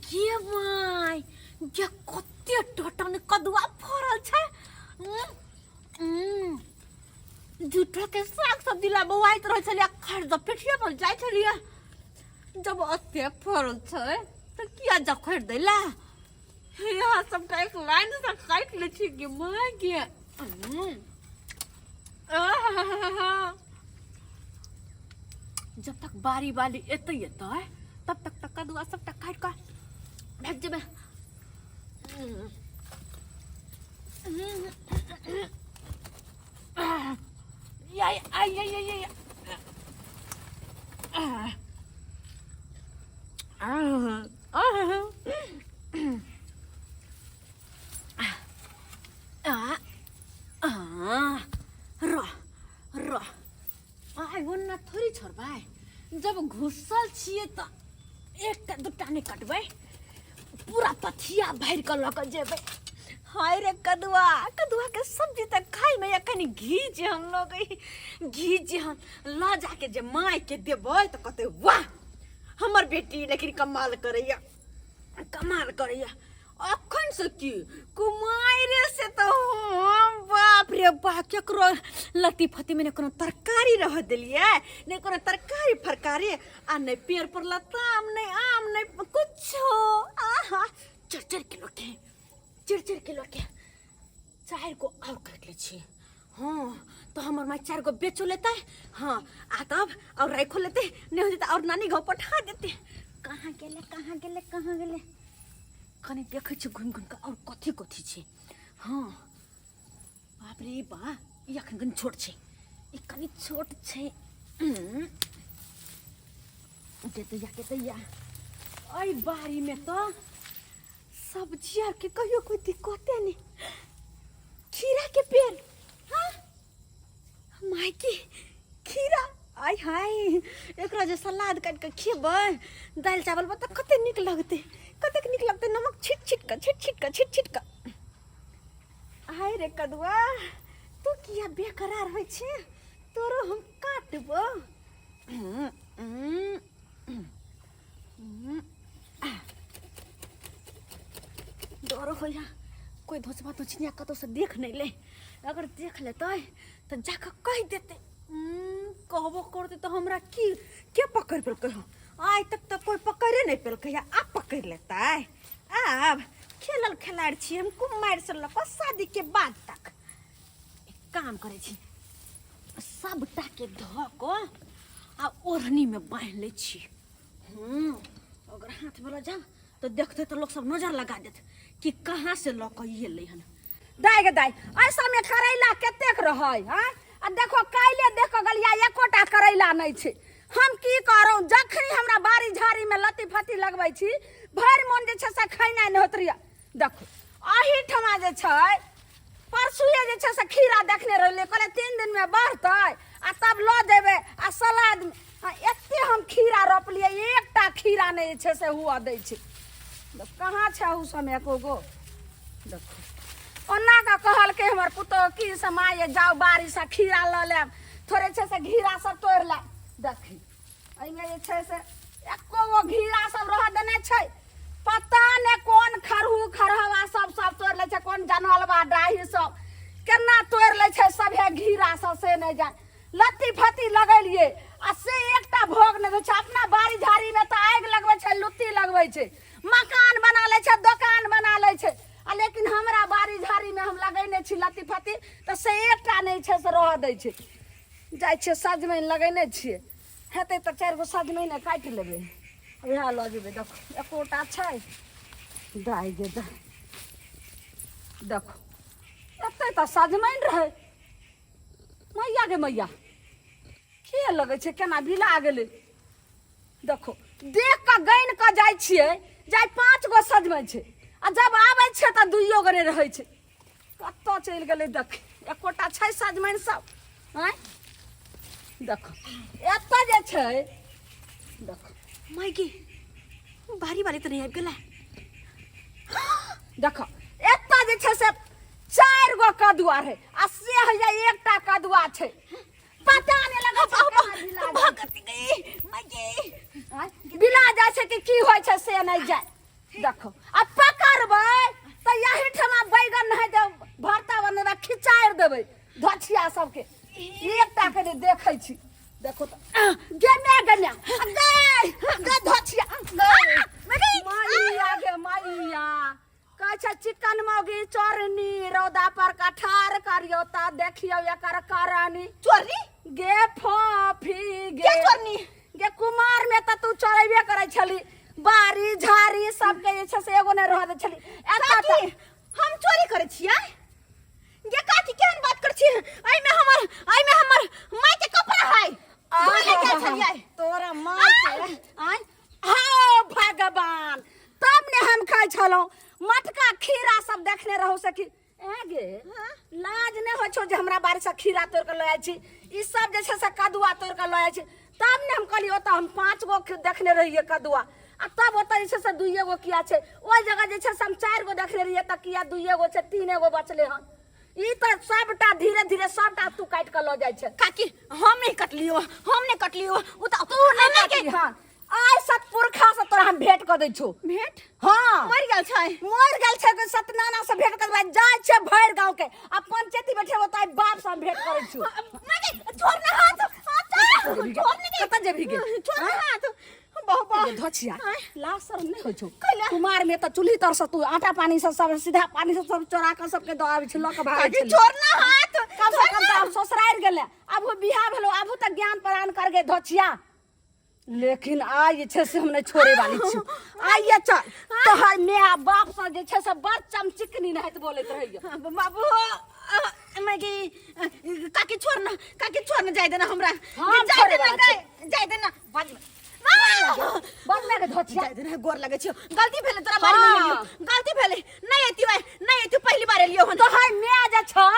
गे माय गे कते टटन कदुआ फड़ल छै। उम्म, उम्म, झूठो के साग सब्जी ला बौआइत रहै छलियै खरीद पेठिया पर जाइ छलियै। जब एते फड़ल छै तऽ किया जा खरीदै ला? यहाँ सबटा एक लाइन से काटि लै छी गे माय गे। आहाहाहा। जब तक बारी बाली एतै एतै तब तक तक कदुआ सबटा काटि कऽ भागि जेबै। या आई आई आई आई र र आइ ओन्ना थोड़ी छोड़बै। जब घुसल छियै तऽ एकटा दूटा नहि कटबै, पूरा पथिया भरि कऽ लऽ कऽ जेबै। हाय रे कदुआ, कदुआ के सब्जी तऽ खायमे या कनि घी जे हम लगै, घी जे हम लऽ जाके जे मायके देबै तऽ कहतै वाह हमर बेटी लेकिन कमाल करैया, कमाल करैया। अखन से की कुमारे से तऽ हम बाप रे बाप केकरो लत्ती फत्ती में नहि कोनो तरकारी रह देलियै, नहि कोनो तरकारी फरकारी आ नहि पेड़ पर लताम, नहि आम, नहि कुछो। आहा 4-4 किलो के, 4-4 किलो के 4 गो और काटि लै छी। हाँ तो हमर माय 4 गो बेचो लेतै, हाँ आ तब और राखो लेतै, नहि होतै तऽ और नानी गाँव पठा देतै। कहाँ गेलै कहाँ गेलै कहाँ गेलै? कनि देखै छी घुमि घुमि कऽ और कथी कथी छै। हाँ बाप रे बा, ई अखन कनि छोट छै, ई कनि छोट छै। गेतैया गेतैया एहि बारीमे तऽ सब्जी आरके कहियो कोई दिक्कते नहीं। खीरा के पेड़, हाँ मायके खीरा, आय हाय एकरा जे सलाद काटि कऽ खेबै दालि चावल पर तऽ कते नीक लगतै, कतेक नीक लगतै। नमक छीट छीट कऽ, छीट छीट कऽ, छीट छीट कऽ। आय रे कदुआ, तू किया बेकरार होइ छै? तोरो हम काटबो। डर होइया कोई धोचबा धोचनिया कतौ से देख नहीं ले, अगर देख लेतै तऽ जाकऽ कहि देतै। कहबो करतै तऽ हमरा की के पकड़ि पेलकै हँ? आइ तक तऽ कोई पकड़े नहि पेलकै हँ, आब पकड़ि लेतै? आब खेलल खेलाड़ छी हम कुमारि से लऽ कऽ शादी के बाद तक। एक काम करै छी, सबटा के धऽ कऽ आ ओढ़नी में बान्हि लै छी। अगर हाथ में लऽ जाब तऽ देखते तऽ लोक सब नजर लगा देत कि कहाँ से लऽ कऽ एलै हन। दाय गे दाय, एहि सबमे करैला कतेक रहै? हँ आ देखो काल्हि देख कऽ गेलियै एकोटा करैला नहि छै। हम की करू? जखनी हमरा बाड़ी झाड़ीमे लत्ती फत्ती लगबै छी भरि मोन जे छै से खेनाइ नहि होइत रहैए। देखो एहिठमा जे छै परसुए जे छै से खीरा देखने रहलियै, कहलियै 3 दिनमे बढ़तै आ तब लऽ जेबै आ सलाद। एते हम खीरा रोपलियै, एकटा खीरा नहि जे छै से हुअ दै छै। कहाँ छै अहू सबमे एको गो? देखो ओना कऽ कहलकै हमर पुतोह कि से माय जाउ बाड़ीसँ खीरा लऽ लेब, थोड़े छै से घीरा सब तोड़ि लेब। देखी एहिमे जे छै से एको गो घीरा सब रह देने छै। पता नहि कोन खरहू खरहवा सब सब तोड़ि लै छै, कोन जनलवा डाही सब केना तोड़ि लै छै सभे घीरा सब से नहि जान। लत्ती फत्ती लगेलियै आ से एकटा भोग नहि दै छै। अपना बाड़ी झाड़ीमे तऽ आगि लगबै छै, लुत्ती लगबै छै, मकान बना लै छै, दोकान बना लै छै, आ लेकिन हमरा बाड़ी झाड़ीमे हम लगेने छी लत्ती फत्ती तऽ से एकटा नहि छै से रहऽ दै छै। जाइ छियै सजमनि लगेने छियै, हेतै तऽ 4 गो सजमनि काटि लेबै, उएह लऽ जेबै। देखो एकोटा छै? दाइ गे दाइ, देखो एतै तऽ सजमनि रहै। मैया गे मैया, के लगै छै केना बिला गेलै? देखो देख कऽ गानि कऽ जाइ छियै, जाइ 5 गो सजमनि छै आ जब आबै छियै तऽ 2 गो नहि रहै छै। कतऽ चलि गेलै? देख एकोटा छै सजमनि सब? आँय देखो एतऽ जे छै देखो। मायके बारी बारी तऽ नहि आबि गेलै? देखो एतऽ जे छै से 4 गो कदुआ रहै आ से हैया एकटा कदुआ छै। पता नहि लगै छै केना बिला जाइ छै। भगत गई मायके। आँय, बिला जाइ छै कि की होइ छै से नहि जाय। देखो आ पकड़बै तऽ यही ठमा बैगन नहीं दे भरता बनेबा खिचारि देबै धछिया सबके एकटा के नहि देखै छी देखो तऽ गे मै गे मै गे गे धछिया मैया गे मैया कहै छै चिकन मौगी चोरनी रौदा पर कठार करियौ तऽ देखियौ एकर करनी चोरनी गे फोफी गे के चोरनी गे कुमार में तऽ तू चोरेबे करै छली बाड़ी झाड़ी सबके जे छै से एगो नहि रहऽ दै छली एतऽ काकी हम चोरी करै छियै गे काकी केहन बात करै छियै एहिमे हमर एहिमे हमर माय के कपड़ा है धोले गेल छलियै तोरा माँ के आय हाँ भगवान तब ने हम खाइ छलहुँ मटका खीरा सब देखने रहू सखी ए गे लाज नहि होइ छौ जे हमरा बाड़ी से खीरा तोड़ के लऽ आयल छी ई सब जे छै से कदुआ तोड़ के लऽ आयल छी तब ने हम कहलियै ओतऽ हम पाँच गो देखने रहियै कदुआ आ तब ओतऽ जे छै से दुइए गो किया छै ओहि जगह जे छै से हम चारि गो देखने रहियै तऽ किया दुइए गो छै तीने गो बचले हन ई तऽ सबटा धीरे धीरे सबटा तू काटि कऽ लऽ जाइ छै काकी हम नहीं कटलियो हम नहीं कटलियो उ त तू नहि काटली हन आइ सतपुरखा से तोरा हम भेंट कऽ दै छौ भेंट हाँ मर गेल छै मर गेल छै कोई सतनाना से भेंट करबा जाइ छै भरि गांव के आ पंचायती बैठेबो तऽ आइ बाप से हम भेंट करै छौ मागे छोड़ ना हाथ हाथ छोड़ ने कतऽ जेबही गे छोड़ ना हाथ बहु बहु धछिया लाज शरम नहि होइ छौ कैला? कुमार में तऽ चूल्ही तर से तू आटा पानी से सब सीधा पानी से सब चोरा के सबके दऽ आबै छै लऽ के भागै काकी छली छोड़ ना हाथ कम से कम तऽ आब ससुरारि गेलै आब ओ बियाह भेलो आबू तऽ ज्ञान प्राण कर गे धछिया लेकिन आइ जे छै से हम नहि छोड़े वाली छी आइए चल तोहर माय बाप से जे छै से बड़ चमचिकनी नाहित बोलैत रहैया बाबू मैगी काकी छोड़ ना काकी छोड़ ना जाय देना हमरा हम जाय छोड़े देना वाला जाय जाय देना बज बड़ माय के धोचिया जाय देना गोर लगे छियो गलती भेले तोरा बारे में हाँ। लेलियो गलती भेले नहीं एती भाई नहीं एती पहली बार एलियो हन तोहर माय जे छौ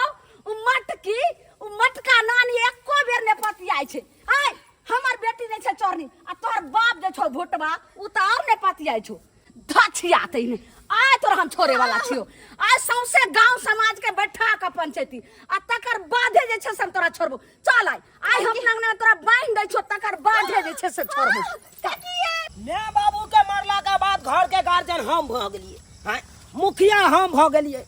उ मटकी उ मटका नानी एको बेर ने पतियाइ छै आय हमर बेटी नहि छै चोरनी आ तोहर बाप जे छौ भोटबा उ तऽ आओर नहि पतियाइ छौ धछिया तै ने आय तोरा हम छोड़े वाला छियो आय सौंसे गांव समाज के बैठा के पंचायती आ तकर बाधे जे छै से हम तोरा छोड़बो चल आय आय हम अंगना में तोरा बान्हि दै छियो तकर बाधे जे छै से छोड़बो माय बाबू के मरला के बाद घर के गार्जियन हम भऽ गेलियै आँय मुखिया हम भऽ गेलियै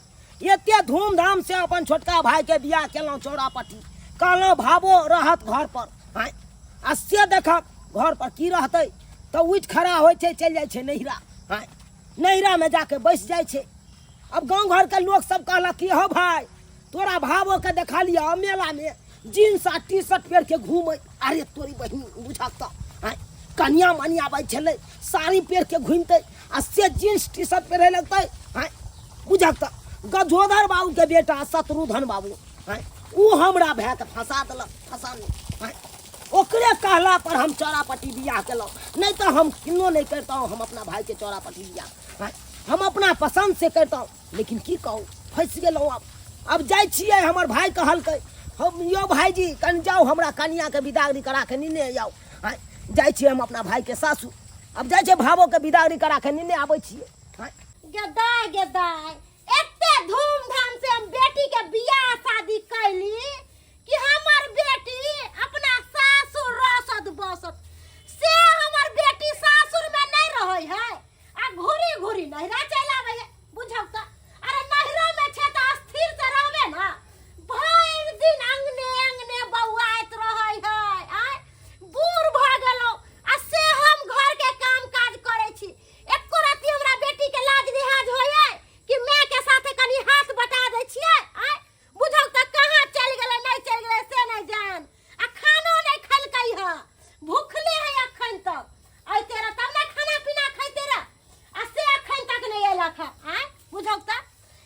एते धूमधाम से अपन छोटका भाई के बियाह केलहुँ चौरापट्टी कहलहुँ भाबो रहत घर पर आँय आ से देखक घर पर की रहतै तऽ उठि खड़ा होइ छै चलि जाइ छै नैहरा आँय नैहरामे जाके बैस जाइ छै अब गाँव घरके लोक सब कहलक कि हौ भाय तोरा भावोके देखलियऽ मेलामे जीन्स आ टी शर्ट पहिर के घूमै अरे तोरी बहिन बुझक तऽ आँय कनिया मनिया आबै छलै साड़ी पहिर के घूमतै आ से जीन्स टी शर्ट पहिरे लगतै आँय बुझक तऽ गजोधर बाबूके बेटा शत्रुधन बाबू आँय ओ हमरा भायके फंसा देलक फंसाने आँय ओकरे कहला पर हम चौरापट्टी बियाह केलहुँ नहि तऽ हम किन्नो नहि करितहुँ हम अपना भायके चौरापट्टी बियाह आँय हम अपना पसन्द से करितहुँ लेकिन की कहू फँसि गेलहुँ आब आब जाइ छियै हमर भाय कहलकै हम यौ भायजी कनि जाउ हमरा कनियाँके विदागरी करा के नेने आउ आँय जाइ छियै हम अपना भायके सासु आब जाइ छियै भावोके विदागरी करा के नेने आबै छियै आँय गे दाय गे दाय एते धूमधाम से हम बेटी के बियाह शादी कैली कि हमर बेटी अपना सासुर रसद बसत से हमर बेटी सासुर में नहीं रहै है आ घुरी घुरी नैहरा चलि आबै है बुझौ तऽ अरे नैहरो में छै तऽ स्थिर से रहबे ना भरि दिन अंगने अंगने बौआइत रहै है आय बूढ़ भऽ गेलहुँ आ से हम घर के काम काज करै छी एको रत्ती हमरा बेटी के लाज लिहाज होइए कि माय के साथे कनी हाथ बटा दै छियै आय बुझौ तऽ कहाँ चलि गेलै नहि चलि गेलै से नहि जान आ खानो नहि खेलकै हँ भूखले है अखन तक अइते रह तब ने खाना पीना खैते रह आ से अखन तक नहि अयलक हँ आँय बुझौ तऽ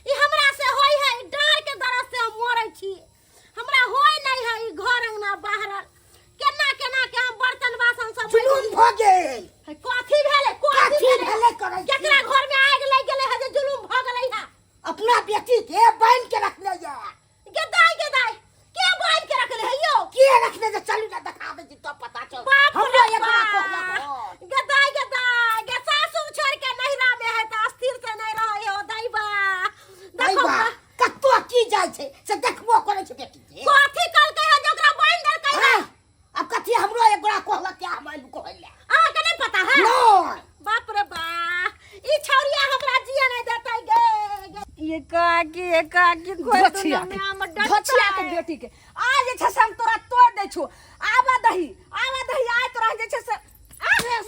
ई हमरा से होइ है ई डाँर के दर्द से हम मरै छी हमरा होय नहि है ई घर अंगना बाहरल केना केना के हम बर्तन बासन सब जुलूम भऽ गेल है, कथी भेलै कथी कथी भेलै भेलै करै छी? केकरा घर में आगि लागि गेलै है जे जुलुम भऽ गेलै है अपना बेटी के बान्हि के रखने ये गे दाइ गे दाइ के बान्हि के रखले है यौ के रखने जे चलू ने देखा दै छी तब पता चल बाप हमरो रे एक गोरा बाप। कहलक हन। गे दाइ गे दाइ गे सासुर छोड़ के नैहरा में है त अस्थिर से नहीं रहै हो दैबा देखो दैबा कतौ की जाइ छै से देखबो करै छै बेटी के कथी कहलकै है जे ओकरा बान्हि देलकै है हाँ, अब कथी हमरो एक गोरा कहलक कि हम आइल कहै लए अहाँके नहीं पता है नहि बाप रे बा ई छौरी ये काकी ये काकी खोल दू धोछिया ना के मैं हमर डर धोछिया के बेटी के आ जे छै से हम तोरा तोड़ दै छौ। आवा दही, आवा दही, आय तोरा जे छै से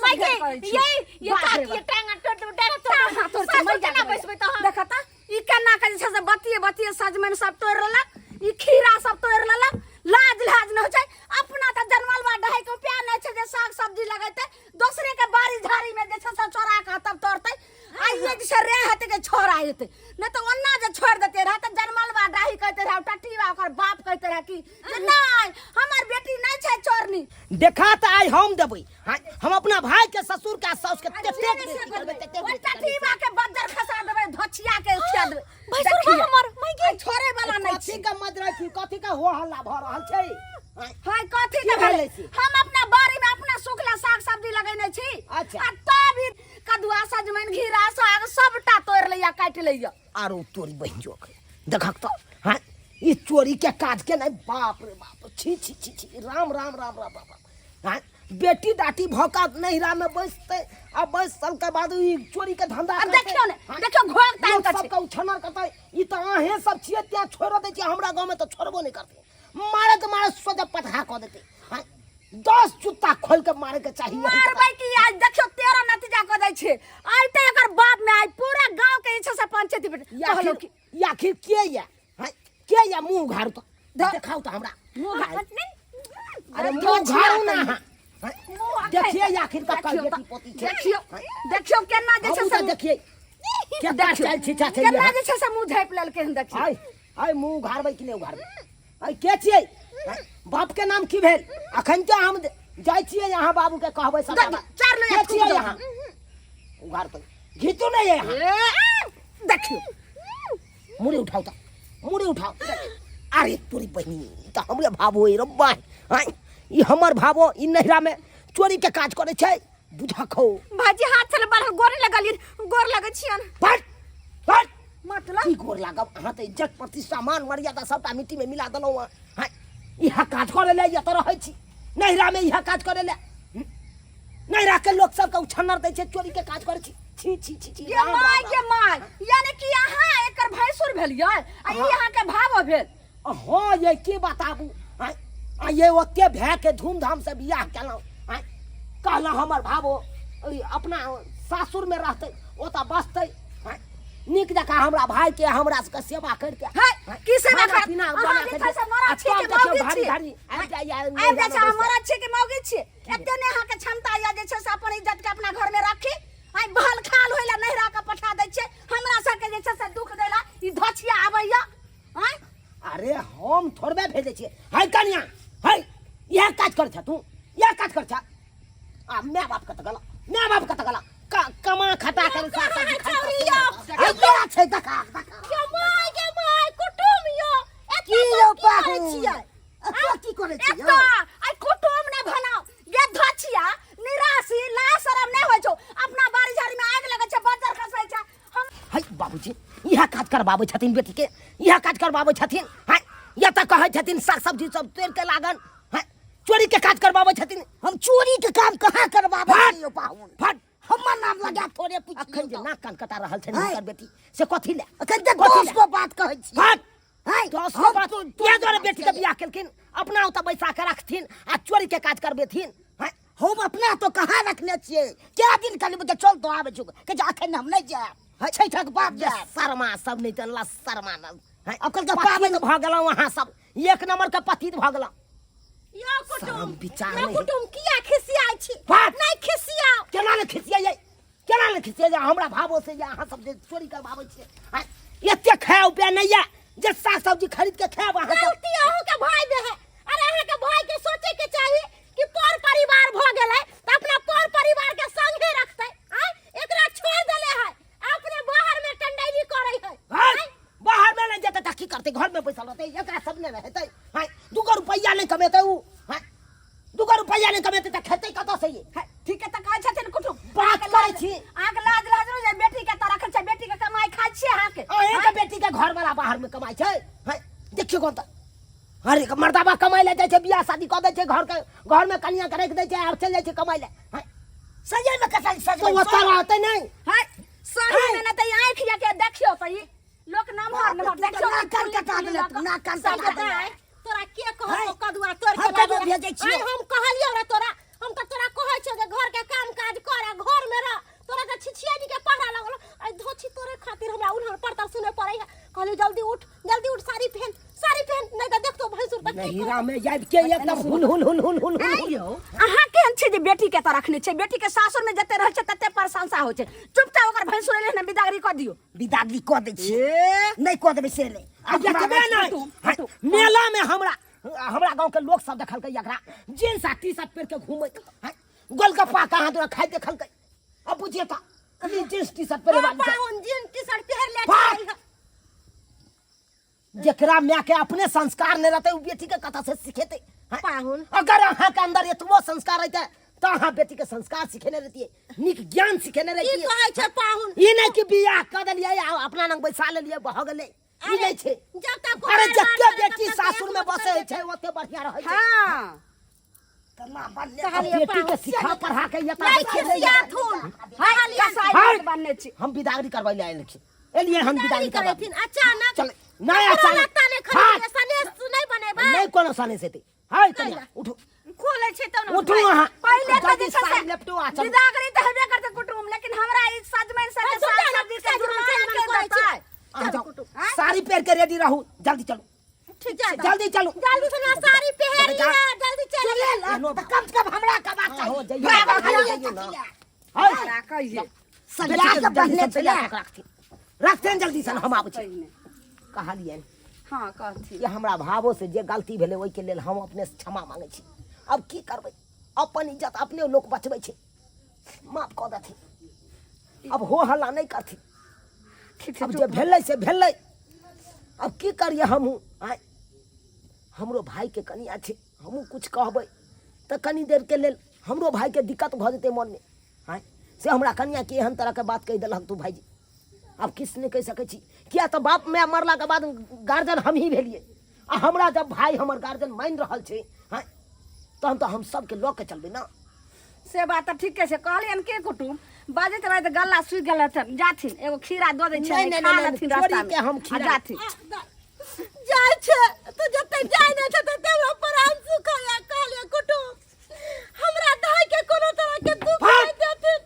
माय के ये ये काकी ये टांगा तोड़ दे, डारा तोड़ तोड़ दे, सासुर केना बैसबै तहन? देखा त ई केना के जे छै से बतिये बतिये सजमनि सब तोड़ लेलक, ई खीरा सब तोड़ लेलक। लाज लाज नहि होइ छै अपना तऽ जनमलबा डहै के उपाय नहि छै जे साग सब्जी लगेतै, दोसरे के बाड़ी झाड़ी में जे छै से चोरा के तब तोड़तै। आ ये जे छै रे हेतै के छोड़ा हेतै, नहि तऽ ओना जे छोड़ि देते रह तऽ जनमलबा डाही कहते रह, टटीबा ओकर बाप कहते रह कि जे नहि हमर बेटी नहि छै चोरनी। देखा तऽ आइ हम देबै। हाँ, हम अपना भाई के ससुर के सास के ततेक बेइज्जती करबै, ततेक ओहि बेइज्जती करबै। टटीबा के बज्जर खसा देबै, धोछिया के उठा देबै। भैंसुर देखिए, हमर, माय गे। आइ छोड़े वाला नहि कथी छी। के मजरै छी, कथी के हो हल्ला भऽ रहल छै? हाँ, हाय कथी की के भेलै भेलै से? हम अपना बाड़ी में अपना सुखला साग सब्जी लगेने छी। अच्छा। आ तब ई कदुआ सजमनि घिरा साग सबटा तोड़ि लैया, काटि लैया। आरो तोरी बहिन जोक देखक तऽ। हाँ, ई चोरी के काज के नहीं, बाप रे बाप, छी छी छी छी, राम राम राम राम राम राम। हाँ, बेटी दाटी भऽ कऽ नैहरा में बैसतै आ बैसल के बाद ई चोरी के धंधा आ करतै। देखियौ ने, हाँ, देखियौ घोघ तानि लोक कऽ छै। सबके उछनर करतै। ई तऽ अहें सब छियै तें छोड़ि दै छियै, हमरा गाँव में तऽ छोड़बो नहि करतै, मारैत मारैत सोझे पटहा कऽ देतै। हाँ, 10 जुत्ता खोल के मारे के चाहिए। मारबै कि आज देखियौ 13 नतीजा कऽ दै छै। आइ तऽ एकर बाप में आइ पूरा गाँव के जे छै से पंचायती बैठ- ई आखिर कहलहुँ कि ई आखिर के या? हाँ, के या? मुंह उघारू तऽ देखाउ तऽ हमरा। मुंह उघारू। अरे मुंह उघारू ना अहाँ। हाँ, देखिए ई आखिर ककर देखियौ बेटी तऽ, पोती छै। देखियौ, हाँ, देखियौ केना जे छै हमहूँ से तऽ देखिए केना देखियौ, चालि छिछा छै केना यहाँ। जे छै से मुंह झाँपि लेलकै हन देखियौ। आइ आइ मुंह उघारबै कि नहि उघारबै? आइ के छियै? आइ, बाप के नाम की भेल? अखन के हम जाइ छियै यहाँ बाबू के कहबै सबटा बात। चार लोग के छियै यहाँ? उघारतै घीचू नहि यहाँ। देखियौ मुड़ी उठाउ तऽ, मुड़ी उठाउ। अरे तोरी बहिनी, ई तऽ हमरे भाबो अइ रे बाय। आँय, ई हमर भाबो ई नैहरा में चोरी के काज करै छै, बुझक हौ। भाजी हाथ से बढ़ल गोर लगलियन, गोर लगै छियन। फट फट मतलब की गोर लागब अहाँ? तऽ इज्जत प्रतिष्ठा मान मर्यादा सबटा मिट्टी में मिला देलहुँ अहाँ। हाँ, इएह काज करै लए एतऽ रहै छी नैहरा में, इएह काज करै लए नैहरा के लोक सबके उछन्नर दै छै, चोरी के काज करै छी। छी छी छी छी, ये राम, my Ram, ये my, यानी कि अहाँ एकर भैंसुर भेलियै आ ई अहाँ के भाव भेल? हाँ, ये की बताबू। आँय, आ ये ओते भए के धूमधाम से बियाह केलहुँ। आँय, कहलहुँ हमर भावो ई अपना सासुर में रहतै, ओतऽ बसतै। आँय, नीक जकाँ हमरा भाई के हमरा सबके सेवा करिते। है, की सेवा खाना करत? पीना अहाँ बना जे के छै से मरद आ छी कि तब देखियौ मौगी घड़ी छी? घड़ी आबि जाइए, आबि जाइ छै, अहाँ बैसतै। मरद छी कि मौगी छी? एते ने अहाँके क्षमता यऽ जे छै से अपन इज्जत के अपना घर में रखी। आइ बहल खाल होइला नैहरा के पठा दै छियै हमरा सबके जे छै से दुख दैला ई धछिया आबैया। आँय, अरे हम थोड़बे भेजै छियै। है कनिया, है इएह काज करै छ तू, इएह काज करै छ। आ my बाप कतऽ गेल? My बाप कतऽ गेल? कमा खटा कर साग सब्जी खाइ छौरी छ। यौ। है के छै? देखा देखा। गे my, गे my, कुटुम यौ, एते की यौ सब की करै पाहुन? छियै? एतऽ की करै छियै यौ? एतऽ आइ कुटुम नहि बनाउ गे धछिया, निराशी, लाज शरम नहि होइ छौ? अपना बाड़ी झाड़ी में आगि लगै छै, बज्जर खसै छै। हम है बाबूजी, इएह काज करबाबै छथिन बेटी के, इएह काज करबाबै छथिन। है या तऽ कहै छथिन साग सब्जी सब तोड़ि के लागन। है चोरी के काज करबाबै छथिन। हम चोरी के काम कहाँ करबाबै फट! छियै यौ पाहुन? फट! हमर नाम लगा थोड़े पुछियौ अखन जे तऽ। नाक कान कटा रहल छनि है। हुनकर बेटी से कथी लए? अखन तऽ कथी 10 लए? गो बात कहै छी। फट! है, 10 हम गो बात तो- इएह दुआरे बेटी के बियाह केलखिन, अपना ओतऽ बैसा के रखथिन आ चोरी के काज करबेथिन। है हम अपना तो कहाँ रखने छियै? क्या दिन कहलियै जे चल तो आबै छौ, कहै छै अखन हम नहि जायब, छठक बाद जायब। शर्मा सब नहि तऽ शर्मा न। है, आब कहलकै पतित पाबनि भऽ गेलहुँ अहाँ सब, एक नंबर के पतित भऽ गेलहुँ। यौ कुटुम, शरम विचार यौ नहि। कुटुम, किया खिसियाइ छी? फट! नहि खिसियाउ। केना ने खिसियाइयै, केना ने खिसियाइयै हमरा भावो से जे अहाँ सब जे चोरी करबाबै छियै। आँय, एते खाय उपाय नहि यऽ जे साग सब्जी खरीद के खायब अहाँ सब। गलती अहूँ के भाई में है। अरे अहाँ के भाई के सोचे के चाही कि पर परिवार भ गेलै त अपना पर परिवार के संगे रखतै। आँय, एकरा छोड़ देले है, अपने बाहर में टंडैली करै है। आँय, बाहर में नहि जेतै तऽ की करतै? घर में बैसल रहतै, एकरा सब नहि रहतै। आँय, 2 रुपैआ नहि कमेतै उ। आँय, 2 रुपैआ नहि कमेतै तऽ खेतै कतऽ से ये? है, ठीक है तऽ कहै छथिन कुटुम। बात करै छी। अहाँके लाज लाज नहि जे बेटी के तऽ रखै छै, बेटी के कमाइ खाइ छियै अहाँके? अहींके बेटी के घर वाला बाहर में कमाइ छै। है देखियौ कोन तऽ अरे मर्दाबा कमाइ लए जाइ छै, बियाह शादी कऽ दै छै, घर के घर में कनिया के राखि दै छै, आब चलि जाइ छै कमाइ लए। है सही में कसम तऽ सजमनि ओतऽ रहतै नहि। है सही में नहि तऽ आँखि के देखियौ सही लोक लऽ कऽ नाक कान सबटा कटा देलक। तोरा के कहलको है। कदुआ तोड़ हम के कदुआ भेजै छियै। आइ हम कहलियौ रे तोरा, हम तऽ तोरा कहै छियौ जे घर के काम काज कर आ घर में रह, तोरा के छिछियानी के पहरा लगल। आइ धोछी तोरे खातिर हमरा उन्हर पड़तर सुने पड़ै है। कहलियौ जल्दी उठ, जल्दी उठ, साड़ी पहन, साड़ी पहन, नहीं तऽ देखतो भैंसुर तऽ की नहिरा में जाबि के एकदम हुल हुल हुल हुल हुल हुल। अहाँ केहन छै जे बेटी के तऽ रखने छै? बेटी के सासुर में जते रहै छै तते प्रशंसा होइ छै। चुपचाप ओकर भैंसुर एलै ने, बिदागरी कऽ दियौ। बिदागरी कऽ दै छियै, नहि कऽ देबै से नहि। आ एतबे नहि, मेला में हमरा हमरा गांव के लोग सब देखलकै एकरा जींस आ टी शर्ट पहिर के घूमैत, हैं? गोलगप्पा कहाँ तोरा खाइत देखलकै। अब बुझिए तऽ ई जींस टी शर्ट पहिरे वाली छै। पाहुन जींस टी शर्ट पहिर ले भाग! छै। जेकरा माय के अपने संस्कार नहीं रहते, उ बेटी के कतऽ से सिखेते, हैं? पाहुन अगर अहाँ के अंदर एतबो संस्कार रहते तऽ अहाँ बेटी के संस्कार सिखेने रहतियै, नीक ज्ञान सिखेने की रहतियै। कहै छै पाहुन? ई नहि कि बियाह कऽ देलियै आ अपना लग बैसा लेलियै, भऽ गेलै, ई नहि छै। जब तक अरे कुमार जते बार बेटी तब तक सासुर में एक मत बसै कर छै ओते बढ़िया रहै छै। हाँ केना बनले? कहलियै बेटी के पाहुन, सिखा पढ़ा के एतऽ नहीं बैसा लेलियै। खिसियाथुन। हाय कसाई हाय। बनने छी। हम बिदागरी करबै लए आयल छी, एलियै हम बिदागरी करबै। करेथिन अचानक। चल नहि ककरो अचानक लत्ता नहि हाँ। खरीदबै, सनेस नहि बनेबै। नहि कोनो सनेस हेतै। हाय कनिया, उठू। खोलै छै तब ने। उठू अहाँ। पहिले तऽ जल्दी जे छै से साड़ी लपटू आ चलू। बिदागरी तऽ हेबे करतै कुटुम, लेकिन हमरा ई सजमनि सब हाँ, साग सुन सब्जी के सजमनि, जुर्माना सजमनि के करै छी। देतै? अहाँ जाउ, साड़ी पहिर के रेडी रहू, जल्दी चलू। ठीक छै, जल्दी चलू। जल्दी से ना साड़ी पहन जा। लिअ, जल्दी चल। एहनो तऽ कम से कम हमरा कबाक हाँ, हो चाही। जइयौ, बराबर जइयौ, खाली जइयौ ना। तकिया। हाय, हमरा कहिए सरिया के बन्हने जल्दी से छै ने। तैयार कऽ के राखथिन, राखथिन जल्दी से, हम आबै छी। पहिने कहलियनि हाँ कहथिन कि हमरा भावो से जे गलती भेलै ओहिके लेल हम अपने से क्षमा मांगै छी। अब की करबै, अपन इज्जत अपने लोक बचबै छै। माफ कऽ देथिन, अब हो हल्ला नहि करथिन। ठीक छै। अब जे भेलै से भेलै, अब की करियै हमहूँ? आँय, हमरो भाईके कनिया छै, हमहूँ किछु कहबै तऽ कनी देरके लेल हमरो भाईके दिक्कत भऽ जेतै मनमे। आँय, से हमरा कनियाके एहन तरहके बात कहि देलक तू भाईजी। आब किछु नहि कहि सकै छी, किया तऽ बाप माय मरलाके बाद गार्जियन हमही भेलियै, आ हमरा जब भाय हमर गार्जियन मानि रहल छै, आँय, तहन तऽ हम सबके लऽ के चलबै ने। से बात तऽ ठीके छै। कहलियनि के कुटुम, बाजैत बाजैत गला सुखि गेल हेतनि। जाथिन, एगो खीरा दऽ दै नहि, छियनि, नहि, खा नहि, लेथिन चोरी रास्तामे के हम आ खीरा- जाथिन। जाइ छै तऽ जते जाइ नहि छै तते हमरा प्राण सुखैया। कहलियै कुटुम, हमरा दाइ के कोनो तरह के दुख नहि देथिन,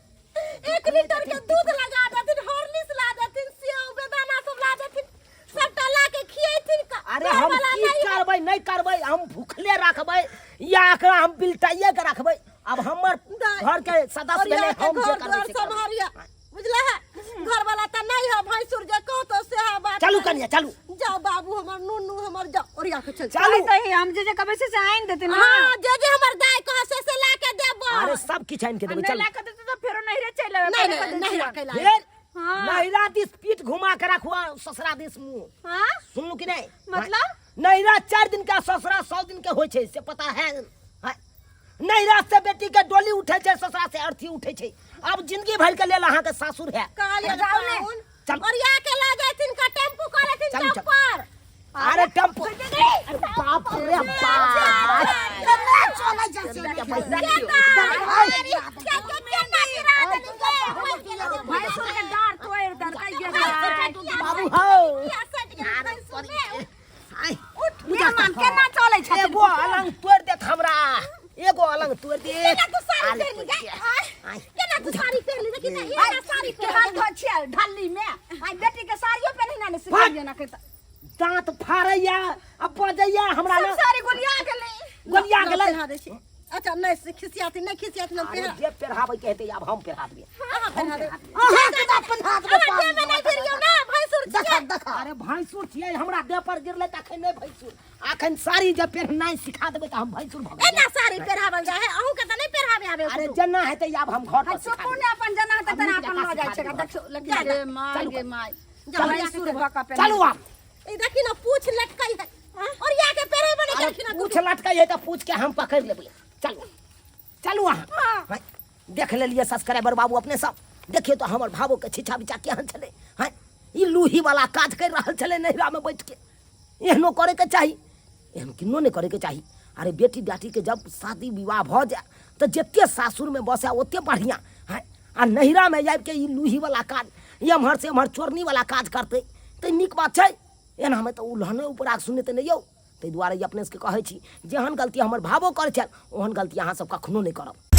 1 लीटर के दूध लगा देथिन, हॉर्लिक्स ला देथिन, सेव बेदाना सब ला देथिन, सबटा ला के खियेथिन। अरे हम घरवाला की नहि करबै, नहि करबै, हम भूखले रखबै या एकरा हम बिलटाइए के रखबै? अब हमर घर के सदस्य और भेलै, यहाँ के हम जे घर करबै द्वार से करबै। सम्हारिया, बुझला है? घर वाला तऽ नहीं है, भैंसुर जे कहतो से है बात। चलू कनिया, चलू। जाओ बाबू हमर, नुनू हमर, जाओ ओरिया के चल। चलू। तऽ हम जे जे कहबै से आनि देथिन। हाँ, जे जे हमर दाय कह से ला के देबो। अरे सब किछु आनि के देबै, नहि चलू। ला कऽ देतै तऽ फेरो नैहरे चलि एबै। नहीं पहिले कऽ नहीं दै नहीं छियनि। रखे ला। फेर हाँ। नैहरा दिस पीठ घुमा के रखू आ ससुरा दिस मुंह। हाँ सुनलू कि नहीं? मतलब? नैहरा 4 दिन का, ससुरा 100 दिन के होइ छै, से पता है? हाँ। नैहरा से बेटी के डोली उठे छै, ससुरा से अर्थी उठे छै। अब जिंदगी भर के लेल अहाँ के सासुर है। कहलियै जाउ ने। पाहुन, चल। और या के ला जाथिन का टेम्पू करथिन चलू, चौक चल। पर। अरे टेम्पू, अरे बाप रे बाप। केना चलै छै से देखियौ। भैंसुर के डाँर तोड़ि देलकै गे दाइ। बाबू हौ, आइ, मेहमान केना चलै छथिन? एगो अलंग तोड़ि देत हमरा, एगो अलंग तोड़ि देत। केना तू साड़ी पहिरली गै? आय, केना तू साड़ी पहिरली? देखी ने, एना साड़ी केहन धो छियै ढल्ली में, आइ बेटी के साड़ियो पहिरना ने सिखलियै ना के। दांत फाड़ैया आ बजैया हमरा सब लग। साड़ी गोलिया गेलै। गोलिया गेलै। पहिरा दै छी। अच्छा, नहि खिसियाथिन, नहि खिसियाथिन, हम अरे पहिरा। जे पेढ़ाबै के हेतै आब हम पेढ़ा देबै। अहाँ पहिरा देबै। अहाँ के तऽ अपन हाथ में अहाँ पान देहमे नहि भिड़ियौ ने, भैंसुर देखा छियै। देखा। अरे भैंसुर छियै, हमरा देह पर गिरलै तऽ अखन नहि भैंसुर। अखन साड़ी जे पेढ़नाइ सिखा देबै तऽ हम भैंसुर भऽ गेलियै। एना साड़ी पहिरावल जाइ है? अहूँके तऽ नहि पहिराबे आबै। अरे जेना हेतै आब हम घर पर सिखा चुपू देबै। ने, अपन जेना हेतै तेना नीक अपन जकाँ लऽ जाइ सिखा छै। देबै। देखियौ लेकिन गे माय, गे माय, भैंसुर भऽ कऽ पहिने। चलू आब। ई देखी ने, पूछ लटकै है और या के पहिरेबे नहि अरे केलखिन हँ। पूछ लटकै है तऽ पूछ के हम पकड़ि लेबै। चलू, चलू अहाँ। हैं, देख लेलियै सब्सक्राइबर बाबू अपने सब, देखियौ तऽ हमर भावो के छिछा बिछा केहन छलै। हैं, ई लूही वाला काज करि रहल छलै नैहरा में बैठ के। एहनो करे के चाही, एहन किन्नो नहि करे के चाही। अरे बेटी बेटी के जब शादी विवाह भऽ जाए तऽ जते सासुर में बसै ओते बढ़िया। हैं, आ नैहरा में आबि के ई लूही वाला काज, एम्हर से एम्हर चोरनी वाला काज करतै तऽ नीक बात छै? एनामे तऽ उलहने उपराग सुनेतै ने यौ। ताहि दुआरे अपने सबके कहै छी, जेहन गलती हमर भावो करै छल ओहन गलती अहाँ सब कखनो नहि करब।